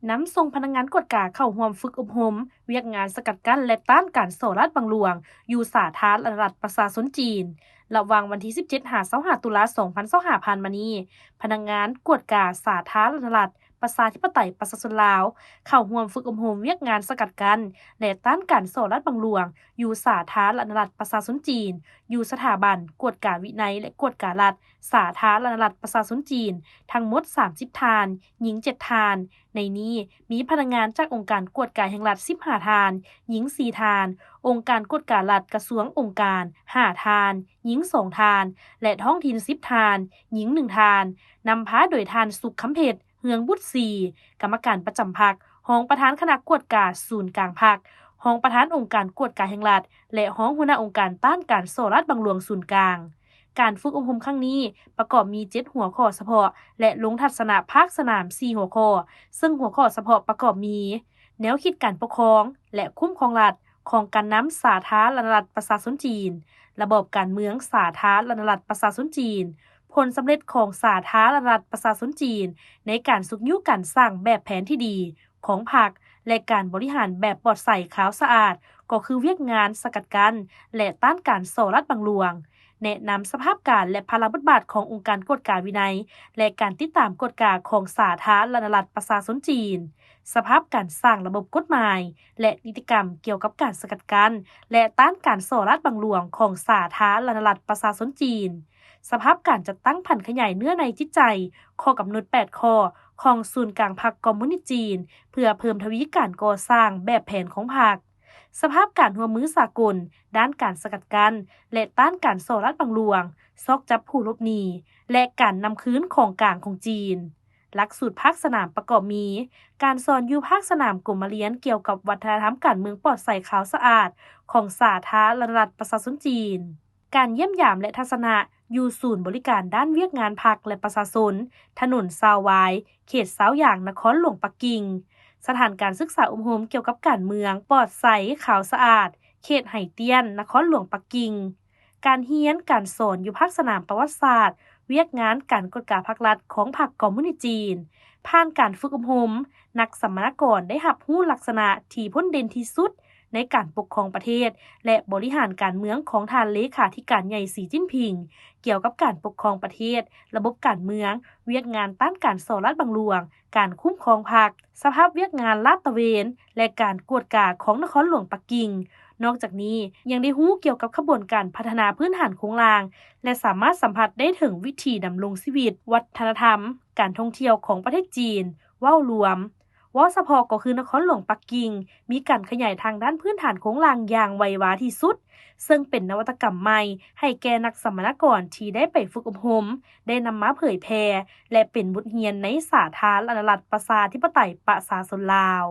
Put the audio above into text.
ນຳສົ່ງພະນັກງານກວດກາເຂົ້າຮ່ວມຝຶກອົບຮົມວຽກງານສະກັດກັ້ນ ແລະ ຕ້ານການສໍ້ລາດບັງຫຼວງ ຢູ່ສາທາລະນະລັດປະຊາຊົນຈີນ ລະຫວ່າງວັນທີສິບເຈັດ ຫາ ຊາວຫ້າ ຕຸລາ ສອງພັນຊາວຫ້າ ຜ່ານມານີ້. ພະນັກງານກວດກາສາທາລະນະລັດ ປະຊາທິປະໄຕປະຊາຊົນລາວ ເຂົ້າຮ່ວມຝຶກອົບຮົມວຽກງານສະກັດກັ້ນ ແລະ ຕ້ານການສໍ້ລາດບັງຫຼວງ ຢູ່ສາທາລະນະລັດປະຊາຊົນຈີນ ຢູ່ສະຖາບັນກວດກາວິໄນ ແລະ ກວດກາລັດ ສາທາລະນະລັດປະຊາຊົນຈີນ ທັງໝົດ ສາມສິບ ທ່ານ, ຍິງ ເຈັດ ທ່ານ. ໃນນີ້ມີພະນັກງານຈາກອົງການກວດກາແຫ່ງລັດ ສິບຫ້າ ທ່ານ, ຍິງ ສີ່ ທ່ານ, ອົງການກວດກາລັດກະຊວງອົງການ ຫ້າ ທ່ານ, ຍິງ ສອງ ທ່ານ ແລະ ທ້ອງຖິ່ນ ສິບ ທ່ານ, ຍິງ ໜຶ່ງ ທ່ານ, ນຳພາໂດຍທ່ານ ສຸກຄຳເພັດ ເຮືອງບຸດສີ ກຳມະການປະຈຳພັກ, ຮອງປະທານຄະນະກວດກາສູນກາງພັກ, ຮອງປະທານອົງການກວດກາແຫ່ງລັດ ແລະ ຮອງຫົວໜ້າອົງການຕ້ານການສໍ້ລາດບັງຫຼວງສູນກາງ. ການຝຶກອົບຮົມຄັ້ງນີ້ປະກອບມີ ເຈັດ ຫົວຂໍ້ສະເພາະ ແລະ ລົງທັດສະນະພາກສະໜາມ ສີ່ ຫົວຂໍ້, ເຊິ່ງຫົວຂໍ້ສະເພາະປະກອບມີ ແນວຄິດການປົກຄອງ ແລະ ຄຸ້ມຄອງລັດ ຂອງການນຳສາທາລະນະລັດປະຊາຊົນຈີນ, ລະບອບການເມືອງສາທາລະນະລັດປະຊາຊົນຈີນ, ຜົນສຳເລັດຂອງສາທາລະນະລັດປະຊາຊົນຈີນ ໃນການຊຸກຍູ້ການສ້າງແບບແຜນທີ່ດີຂອງພັກ ແລະ ການບໍລິຫານແບບປອດໃສ ຂາວສະອາດ ກໍຄືວຽກງານສະກັດກັ້ນ ແລະ ຕ້ານການສໍ້ລາດບັງຫຼວງ, ແນະນຳສະພາບການ ແລະ ພາລະບົດບາດຂອງອົງການກວດກາວິໄນ ແລະ ການຕິດຕາມກວດກາຂອງສາທາລະນະລັດປະຊາຊົນຈີນ, ສະພາບການສ້າງລະບົບກົດໝາຍ ແລະ ນິຕິກຳກ່ຽວກັບການສະກັດກັ້ນ ແລະ ຕ້ານການສໍ້ລາດບັງຫຼວງຂອງສາທາລະນະລັດປະຊາຊົນຈີນ, ສະພາບການຈັດຕັ້ງຜັນຂະຫຍາຍເນື້ອໃນຈິດໃຈ, ຂໍ້ກຳນົດ ແປດ ຂໍ້ຂອງສູນກາງພັກຄອມມູນິດຈີນ ເພື່ອເພີ່ມທະວີການກໍ່ສ້າງແບບແຜນຂອງພັກ, ສະພາບການຮ່ວມມືສາກົນດ້ານການສະກັດກັ້ນ ແລະ ຕ້ານການສໍ້ລາດບັງຫຼວງ, ຊອກຈັບຜູ້ຫຼົບໜີ ແລະ ການນຳຄືນຂອງກາງຂອງຈີນ. ຫຼັກສູດພາກສະໜາມປະກອບມີ ການສອນຢູ່ພາກສະໜາມກົມມະລຽນກ່ຽວກັບວັດທະນະທຳການເມືອງປອດໃສຂາວສະອາດຂອງສາທາລະນະລັດປະຊາຊົນຈີນ, ການຢ້ຽມຢາມ ແລະ ທັດສະນະຢູ່ສູນບໍລິການດ້ານວຽກງານພັກ ແລະ ປະຊາຊົນ, ຖະໜົນຊາວວາຍ, ເຂດຊາວຢາງ, ນະຄອນຫຼວງປັກກິ່ງ, ສະຖານການສຶກສາອົບຮົມກ່ຽວກັບການເມືອງປອດໃສຂາວສະອາດ, ເຂດໄຫຕຽນ, ນະຄອນຫຼວງປັກກິ່ງ. ການຮຽນການສອນຢູ່ພາກສະໜາມປະຫວັດສາດ, ວຽກງານການກວດກາພາກລັດຂອງພັກຄອມມູນິດຈີນ. ຜ່ານການຝຶກອົບຮົມ, ນັກສຳມະນາກອນໄດ້ຮັບຮູ້ລັກສະນະທີ່ພົ້ນເດັ່ນທີ່ສຸດໃນການປົກຄອງປະເທດ ແລະ ບໍລິຫານການເມືອງຂອງທ່ານເລຂາທິການໃຫຍ່ ສີ ຈິ້ນຜິງ ກ່ຽວກັບການປົກຄອງປະເທດ, ລະບົບການເມືອງ, ວຽກງານຕ້ານການສໍ້ລາດບັງຫຼວງ, ການຄຸ້ມຄອງພັກ, ສະພາບວຽກງານລາດຕະເວນ ແລະ ການກວດກາຂອງນະຄອນຫຼວງປັກກິ່ງ. ນອກຈາກນີ້ ຍັງໄດ້ຮູ້ກ່ຽວກັບຂະບວນການພັດທະນາພື້ນຖານໂຄງລ່າງ ແລະ ສາມາດສຳຜັດໄດ້ເຖິງວິຖີດຳລົງຊີວິດ, ວັດທະນະທຳ, ການທ່ອງທ່ຽວຂອງປະເທດຈີນເວົ້າລວມ. ເວົ້າສະເພາະກໍຄືນະຄອນຫຼວງປັກກິ່ງ ມີການຂະຫຍາຍທາງດ້ານພື້ນຖານໂຄງລ່າງຢ່າງໄວວາທີ່ສຸດ, ເຊິ່ງເປັນນະວັດຕະກຳໃໝ່ໃຫ້ແກ່ນັກສຳມະນາກອນທີ່ໄດ້ໄປຝຶກອົບຮົມ, ໄດ້ນຳມາເຜີຍແຜ່ ແລະ ເປັນບົດຮຽນໃນສາທາລະນະລັດປະຊາທິປະໄຕປະຊາຊົນລາວ.